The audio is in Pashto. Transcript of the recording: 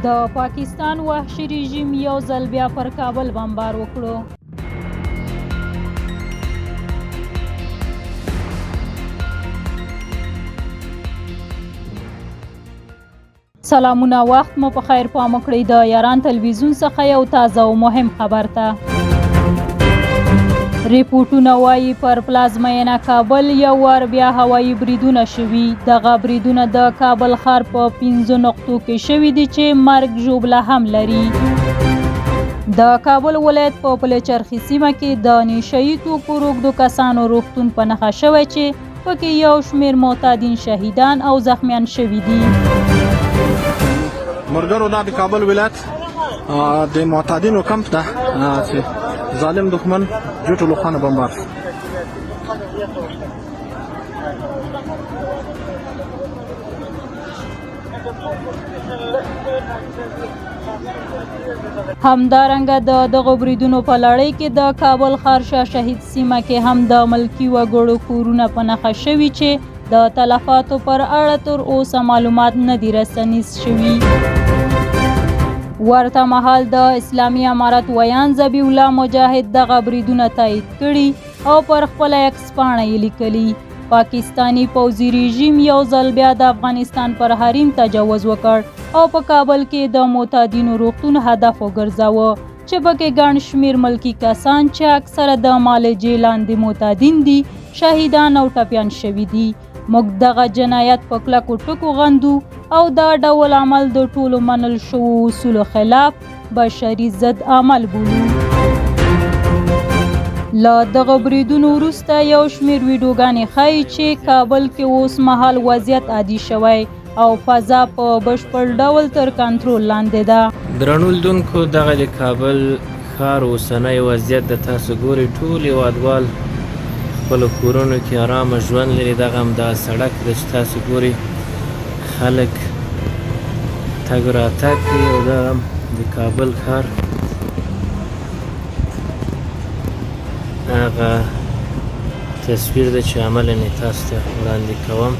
د پاکستان وحشي رژیم یو ځل بیا پر کابل بمبار وکړو. سلامونه، وخت مو په خیر. پام وکړئ د یاران تلویزیون څخه یو تازه او مهم خبر ته. ریپورټونه وایي پر پلازمینه کابل یو وار بیا هوایي بریدونه شوي. دغه بریدونه د کابل ښار په 5 نقطو کې شوي دي چې مرګ ژوبله هم لري. د کابل ولایت په پل چرخي سیمه کې د نشه توکو روږدو کسانو روغتون په نښه شوی چې پکې یو شمېر معتادین شهیدان او زخمیان شوي دي. مرګرو، دا د کابل ولایت د معتادینو کمپ ده چې ظالم دښمن جوټو لخوانه بمبار. همدارنګه د دغو بریدونو په لړۍ کې د کابل ښار شاه شهید سیمه کې هم د ملکي وګړو کورونه په نښه شوي چې د تلفاتو پر اړه تر اوسه معلومات نه دي رسنیز شوي. ورته مهال د اسلامي امارت ویاند ذبیح الله مجاهد دغه بریدونه تایید کړي او پر خپله ایکس پاڼه یې لیکلي، پاکستاني پوځي رژیم یو ځل بیا د افغانستان پر حریم تجاوز وکړ او په کابل کې د معتادینو روغتون هدف وګرځاوه چې پکې ګڼ شمېر ملکي کسان چې اکثره د معالجې لاندې معتادین دي شهیدان او ټپیان شوي دي. موږ دغه جنایت په کلکو ټکو غندو او دا ډول عمل د ټولو منل شوو اصولو خلاف بشري ضد عمل بولو. له دغه بریدونو وروسته یو شمېر ویډیوګانې ښیي چې کابل کې اوس مهال وضعیت عادي شوی او فضا په بشپړ ډول تر کنټرول لاندې ده. درنو لیدونکو، دغه د کابل ښار اوسنی وضعیت د تاسو ګورئ. ټول هېوادوال خپلو کورونو کې ارامه ژوند لري. دغه هم دا سړک ده چې تاسو ګورئ، خلک تګ راتګ کوي او دا هم د کابل ښار هغه تصویر ده چې عملاً یې تاسو ته وړاندې کوم.